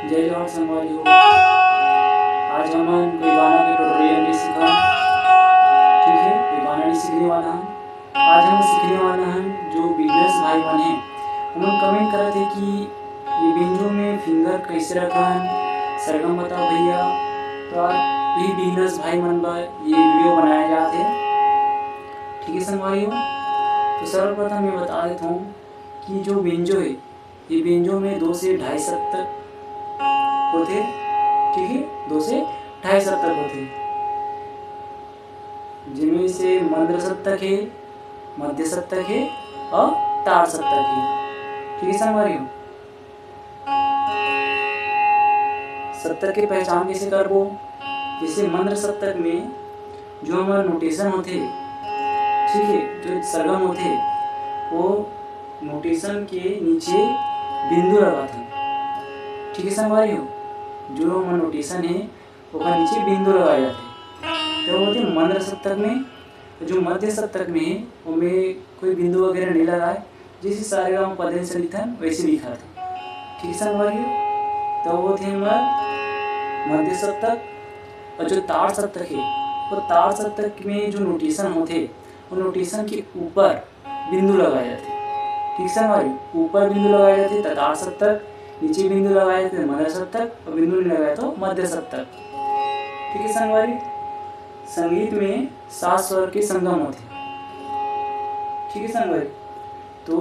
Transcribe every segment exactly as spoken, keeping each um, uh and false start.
जय जोहार संगवारी हो। आज हमन कोई गाना के ट्यूटोरियल नहीं सीखा, ठीक है, कोई गाना नहीं सीखने वाला हम। आज हम सीखने वाला हम जो बिगनर्स भाई मन हैं, उमन कमेंट करत हे कि ये बेंजो में फिंगर कैसे रखन, सरगम बताओ भैया। तो आज भी बिगनर्स भाई मन बर ये वीडियो बनाया जात हे, ठीक है संगवारी हो। तो सर्वप्रथम मैं बता देता हूँ कि जो बेंजो है, ये बेंजो में दो से ढाई सप्तक होथे, ठीक है, दो से ढाई सप्तक होथे, जिनमें से मंद्र सप्तक है, मध्य सप्तक है और ताड़ सप्तक है, ठीक है संगवारी हो। सप्तक के पहचान कैसे करबो? जैसे मंद्र सप्तक में जो हमर नोटेशन होथे, ठीक है, जो सरगम होथे, वो नोटेशन के नीचे बिंदु लगाथन, ठीक है संगवारी हो। जो हमर नोटेशन है, ओकर नीचे बिंदु लगाए जाथे, तो वो होथे मंद्र सप्तक में। जो मध्य सप्तक में है, ओमे कोई बिंदु वगैरह नहीं लगाए, जैसे सारेगामापाधानिसा लिखथन वैसे लिखाथन, ठीक है संगवारी हो। तो वो थे हमर मध्य सप्तक। और जो ताड़ सप्तक है, वो ताड़ सप्तक में जो नोटेशन होथे, वो नोटेशन के ऊपर बिंदु लगाए जाथे, ठीक है संगवारी, ऊपर बिंदु लगाए जाथे त ताड़ सप्तक, नीचे बिंदु लगाए जाथे मंद्र सप्तक, और बिंदु नहीं लगाए तो मध्य सप्तक, ठीक है संगवारी। संगीत में सात स्वर के संगम होथे, ठीक है संगवारी। तो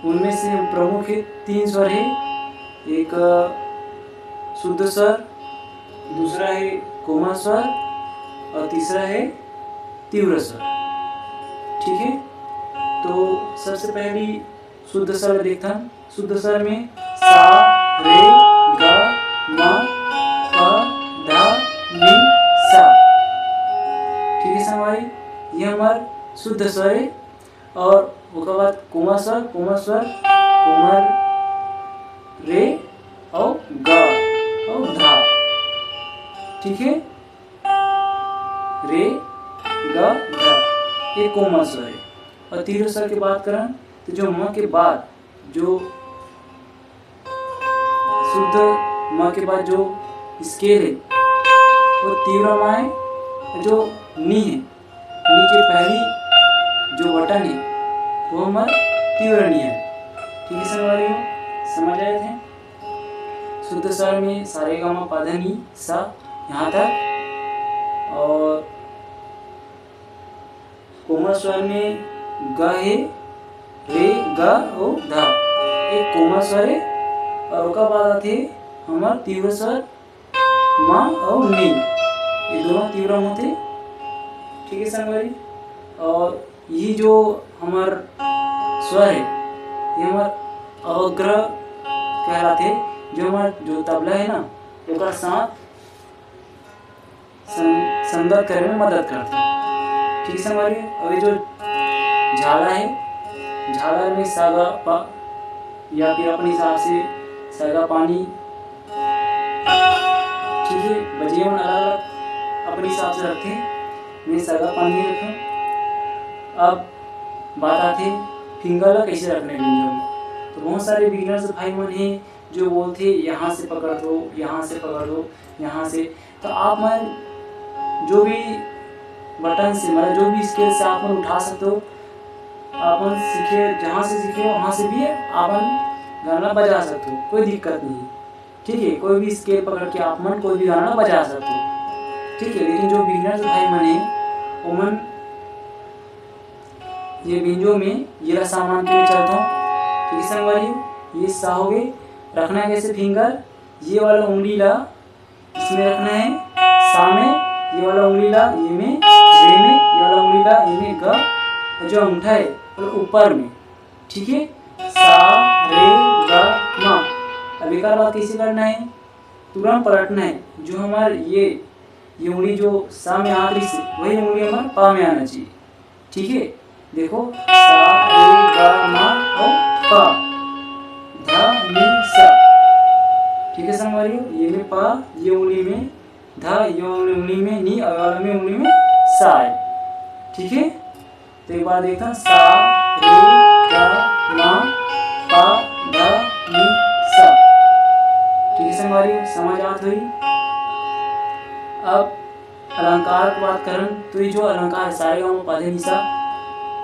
उनमें से प्रमुख है तीन स्वर है, एक शुद्ध स्वर, दूसरा है कोमल स्वर और तीसरा है तीव्र स्वर, ठीक है। तो सबसे पहली शुद्ध स्वर देखथन। शुद्ध स्वर में सा, रे, ग, म, प, ध, नि, सा, ठीक है संगवारी, ये हमार शुद्ध स्वर है। और ओकर बाद कोमल स्वर, कोमल स्वर, कोमल, रे और ग और धा, ठीक है, रे, ग, धा, ये कोमल स्वर है। और तीव्र स्वर की बात करन तो जो म के बाद जो शुद्ध म के बाद जो स्केल है वो तीव्र म है, जो नी है, नी के पहली जो बटन है वो हमर तीव्र नी है, ठीक है संगवारी हो, समझ आए थे। शुद्ध स्वर में सारेगामापाधानिसा यहाँ तक, और कोमल स्वर में ग है, रे, ग और ध, एक कोमल स्वर है। और ओकर बाद आथे हमर तीव्र स्वर म और नी, ये दोनों तीव्र म होथे, ठीक है संगवारी। और ये जो हमर स्वर है, ये हमर अवग्रह कहलाथे, जो हमर जो तबला है ना, ओकर साथ सं-, संगत करे में मदद करथे। ठीक है संगवारी, अब ये जो झाला है, झाला में सा गा पा या फिर अपने हिसाब से सा गा पा नी, ठीक है, बजइया मन अलग-अलग अपने हिसाब से रखथे, मैं सा गा पा नी रखूँ। अब बात आथे फिंगर ला कैसे रखना है बेंजो में। तो बहुत सारे बिगिनर्स भाई मन हे जो बोलथे यहाँ से पकड़ दो, यहाँ से पकड़ दो, यहाँ से। तो आप मन जो भी बटन से, मतलब जो भी स्केल से आप मन उठा सकते हो, आप मन सीखे, जहाँ से सीखे हो वहाँ से भी आप मन गाना बजा सकते हो, कोई दिक्कत नहीं है। ठीक है, कोई भी स्केल पकड़ के आप मन कोई भी गाना बजा सकते हो। ठीक है, लेकिन जो बिगिनर्स भाई मन है, वो मन ये बेंजो में ये ला सामान के लिए चलता हूँ। ठीक है संगवारी, ये सा हो गए। रखना है कैसे फिंगर, ये वाला उंगली ला इसमें रखना है सा में, ये वाला उंगली ला ये में, रे में, ये वाला उंगली ला ये में, ग, और जो अंगूठा है वो ऊपर में। ठीक है, सा, रे, ग, म। अब एक बात कैसे करना है, तुरंत पलटना है। जो हमार ये, ये उंगली जो सा में आ रही से, वही उंगली हमार पा में आना चाहिए। ठीक है, देखो, सा, रे, ग, म और पा, ध, नि, सा। ठीक है संगवारी, ये में पा, ये उंगली में ध, ये उंगली में नी, और वाला में उंगली में सा है। ठीक है, तो एक बार देखता हूँ, सा, रे, ग, म, पा, ध, नि, सा। ठीक है संगवारी, समझ आत होही। अब अलंकार के बात करन, तो ये जो अलंकार हे, सारेगामा पधनिसा,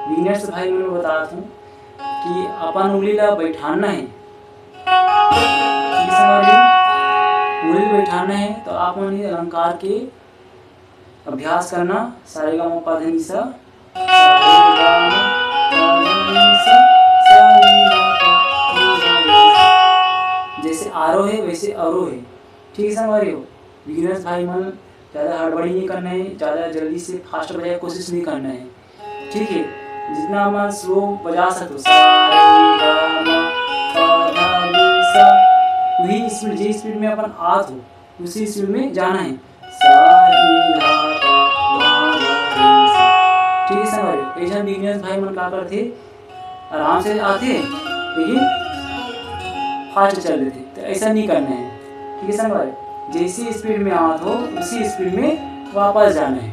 beginners भाई मन ल बतात हूँ कि अपन उंगली ला बैठाना हे। ठीक हे संगवारी हो? उंगली ला बैठाना हे, तो आप मन ये अलंकार के अभ्यास करना। सारेगामा पधनिसा, जैसे आरो हे, वैसे अरो हे। ठीक हे संगवारी हो, beginners भाई मन, ज्यादा हड़बड़ी नहीं करना हे, ज्यादा जल्दी से fast बजाए के कोशिश नहीं करना हे। ठीक हे, जितना मन slow बजा सकत हो, सा रे गा मा पा धा नी सा, वही speed, जिस speed में अपन आत हो, उसी speed में जाना हे। सा रे गा मा पा धा नी सा। ठीक हे संगवारी, कई झन beginners भाई मन का करथे, आराम से आथे, लेकिन fast चल देथे, तो ऐसा नहीं करना हे। ठीक हे संगवारी, जैसी speed में आत हो, उसी speed में वापस जाना हे।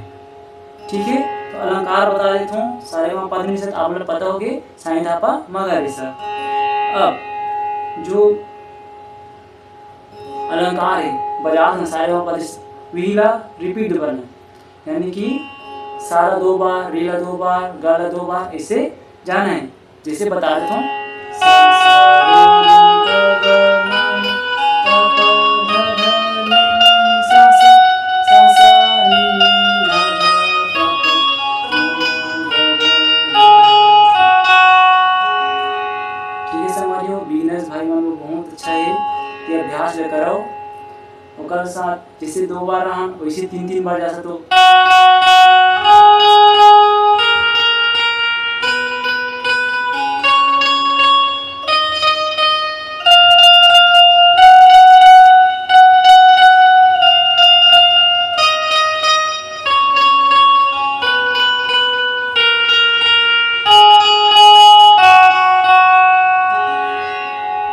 ठीक हे, तो अलंकार बता देत हूँ, सारेगामा पधनिसा आप लोग पता होगे, सानी धा पा मा गा रे सा। अब जो अलंकार हे, बजात हन सारेगामा पधनिसा, वही ला repeat करना, यानी कि सा ला दो बार, रे ला दो बार, गा ला दो बार, ऐसे जाना हे। जैसे बता देता हूँ, ठीक हे संगवारी हो, beginners भाई मन बर बहुत अच्छा हे, ये अभ्यास ल करव। ओकर साथ जैसे दो बार रहन, वैसे तीन तीन बार जा सकत हो।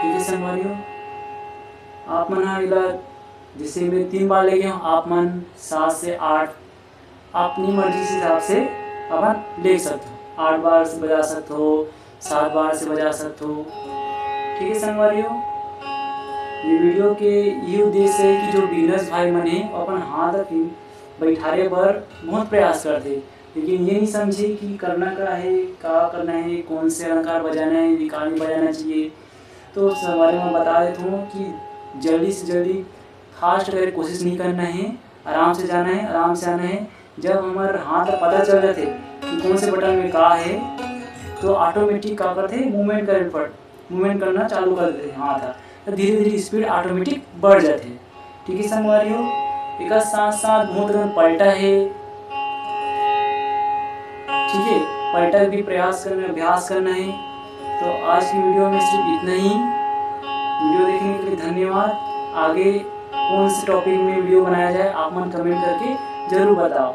ठीक हे संगवारी हो, आप मन ह एला जैसे मैं तीन बार ले गया हूँ, आप मन सात से आठ अपनी मर्जी के हिसाब से अपन ले सकत हो। आठ बार से बजा सकत हो, सात बार से बजा सकत हो। ठीक हे संगवारी हो, ये video के ये उद्देश्य हे कि जो beginners भाई मन हे, वो अपन हाथ ला बैठारे बर बहुत प्रयास करथे, लेकिन ये नहीं समझे कि करना का हे, का करना हे, कौन से अलंकार बजाना हे, निकाल में बजाना चाहिए। तो संगवारी हो, मैं बता देता हूँ कि जल्दी से जल्दी fast करे कोशिश नहीं करना हे, आराम से जाना हे, आराम से आना हे। जब हमर हाथ ला पता चल जाथे कि कौन से button में का हे, तो automatic का करथे, movement करे पड़, movement करना चालू कर देथे हाथ ह, तो धीरे-धीरे speed automatic बढ़ जाथे। ठीक हे संगवारी हो, एकर साथ-साथ बहुत अकन पलटा हे। ठीक हे, पलटा के भी प्रयास करना, अभ्यास करना हे। तो आज की video में सिर्फ इतना ही। Video देखने के लिए धन्यवाद। आगे कौन से topic में video बनाया जाए, आप मन comment करके जरूर बताओ।